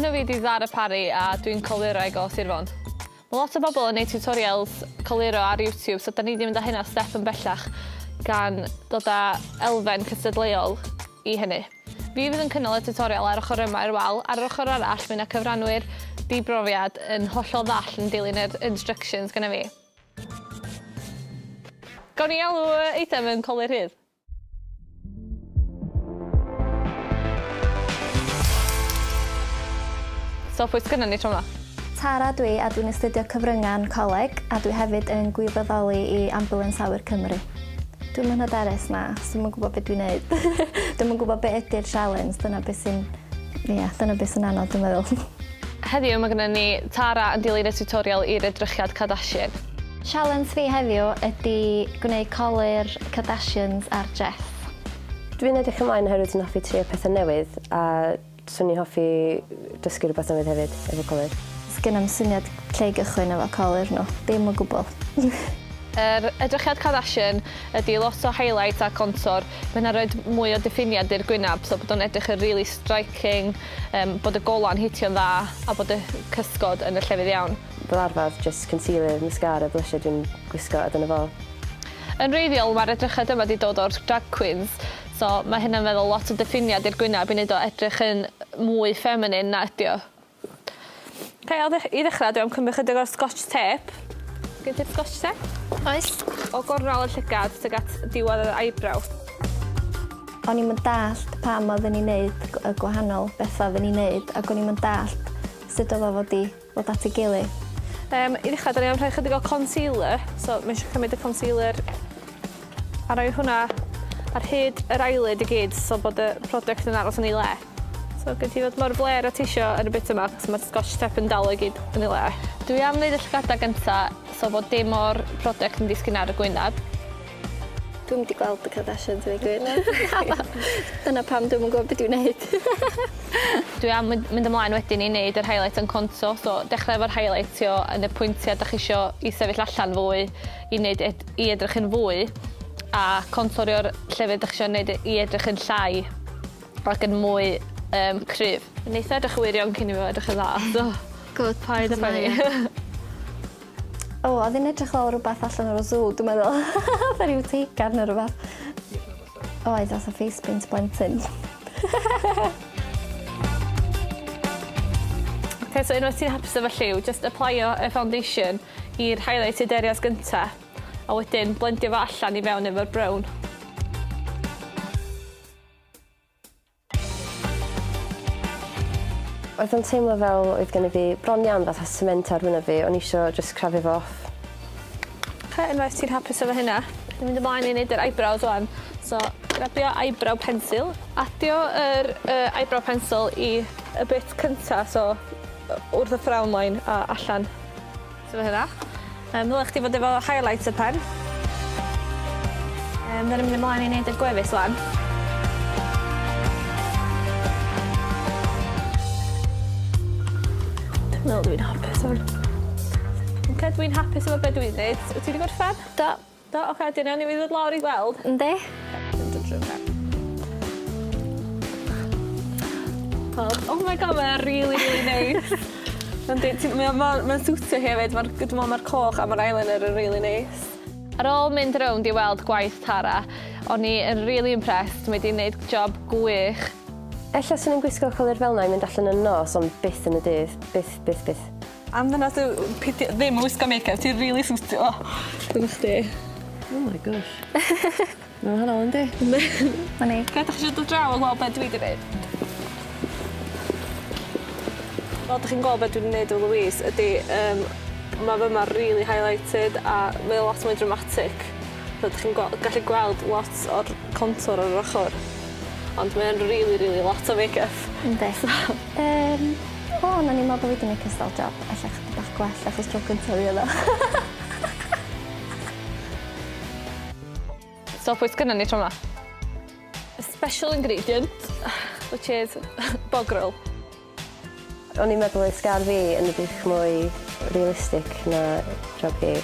Enw fi 'di Zara Parry a dwi'n colurwraig o Sir Fôn. Mae lot o bobl yn neud tutorials coluro ar YouTube so 'dan ni 'di mynd â hynna step yn bellach gan dod â elfen cystadleuol i hynny. Fi fydd yn cynnal y tutorial ar ochr yma i'r wal, ar yr ochr arall mae 'na cyfranwyr di-brofiad yn hollol ddall yn dilyn yr instructions gynna fi. Gawn ni alw yy eitem yn colur rhydd? So pwy sgynnon ni tro 'ma? Tara dwi a dwi'n astudio cyfryngau yn coleg a dwi hefyd yn gwirfoddoli i Ambulance Awyr Cymru. Dwi'm yn hyderus na, so dwi'm yn gwybod be dwi'n neud. Dwi'm yn gwybod be ydy'r sialens, dyna be sy'n, ia, dyna be sy'n anodd dwi'n meddwl. Heddiw mae gynnon ni Tara yn dilyn y tiwtorial i'r edrychiad Kardashian. Sialens fi heddiw ydi gwneud colur Kardashians ar Jess. Dwi'n edrych ymlaen oherwydd dwi'n hoffi trio pethau newydd a 'swn i'n hoffi dysgu rhywbeth newydd hefyd efo colur. Sgenna'm syniad lle i gychwyn efo colur nhw, dim o gwbl. Yr edrychiad Kardashian ydi lot o highlight a contour. Ma' hynna'n roid mwy o diffiniad i'r gwynab so bod o'n edrych yn rili striking, yym bod y golau'n hitio'n dda a bod y cysgod yn y llefydd iawn. Fel arfer jyst concealer, mascara, blusher dwi'n gwisgo a dyna fo. Yn wreiddiol ma'r edrychiad yma 'di dod o'r drag queens so ma' hynna'n feddwl lot o diffiniad i'r gwynab i neud o edrych yn mwy feminine na ydi o. Oce o ddech- i ddechra dwi am cymryd chydig o'r scotch tape. Gen ti'r scotch tape? Oes. O gornel y llygad tuag at diwedd yr eyebrow. O'n i'm yn dallt pam oedden ni'n neud y gwahanol betha oedden ni'n neud ac o'n i'm yn dallt sut o'dd o fod i ddod at ei gilydd. Yym i ddechra 'dan ni am rhoi chydig o concealer so ma' isio cymryd y concealer a roi hwnna ar hyd yr eyelid i gyd so bod y product yn aros yn ei le. So gei di fod mor flêr a tisio yn y bit yma achos ma'r scotch tape yn dal o i gyd yn ei le. Dwi am neud y llygada gynta so bod dim o'r product yn disgyn ar y gwyneb. Dwi'm 'di gweld y Kardashians i ddweud gwir. Dyna pam dwi'm yn gwbo be' dwi'n neud. Dwi am mynd mynd ymlaen wedyn i neud yr highlight and contour so dechra efo'r highlightio yn y pwyntia' 'dach chi isio i sefyll allan fwy i neud ed- i edrych yn fwy a contourio'r llefydd 'dach chi isio neud e i edrych yn llai ac yn mwy yym cryf. Neith o edrych yn wirion cyn i fo edrych yn dda so Good. Paid â poeni. O, oedd hi'n edrych fel rhywbeth allan o'r zoo, dwi'n meddwl. Fatha rhyw teigar neu rhywbeth. Oedd, fatha face paint blentyn. Oce, so unwaith ti'n hapus efo lliw, jyst applio y foundation i'r highlighted areas gynta, a wedyn blendio fo allan i fewn efo'r brown. Oedd o'n teimlo fel oedd gennyf fi bron iawn fatha cement ar wyneb fi, o'n i isio jyst crafu fo off. Oce, unwaith ti'n hapus efo hynna, dwi'n mynd ymlaen i neud yr eyebrows ŵan. So, grabio eyebrow pencil, adio yr yy eyebrow pencil i y bit cynta, so wrth y frown line a allan. So hynna. Yym ddylech chdi fod efo highlight y pen. Yym 'dan ni'n mynd ymlaen i neud y gwefus ŵan. Dwi'n meddwl dwi'n hapus ŵan. Oce dwi'n hapus efo be' dwi'n neud. Wyt ti 'di gorffen? Do. Do? Oce 'dyn awn ni ddod lawr i gweld. Yndi. Oh my God mae o rili rili neis. Yndi ti mae o mor ma'n siwtio hi hefyd ma'r dwi me'wl ma'r coch a ma'r eyeliner yn rili neis. Ar ôl mynd rownd i weld gwaith Tara o'n i yn rili impressed mae 'di neud job gwych. Ella swn i'n gwisgo colur fel 'na i mynd allan yn y nos ond byth yn y dydd. Byth byth byth. Am ddynas yw pidio ddim yn wisgo makeup ti rili siwtio. Dyna chdi. Oh my gosh. Mae'n wahanol yndi? Yndi. 'Na ni. Oce 'dach chi isio dod draw a gweld be' dwi 'di neud? Fel 'dych chi'n gweld be' dwi 'di neud efo Louise ydi yym ma' fyma rili highlighted a mae o lot mwy dramatic. Fel 'dych chi'n gwel- gallu gweld lot o'r contour ar yr ochor. Ond mae o'n rili rili lot o makeup. Yndi. So Yym o o'n i'n meddwl bo' fi 'di neud cystal job ella chydig bach gwell achos tro cynta fi odd o. So pwy sgynnon ni tro 'ma? A special ingredient which is bog roll. O'n i'n meddwl oedd sgar fi yn edrych mwy realistic na job hi.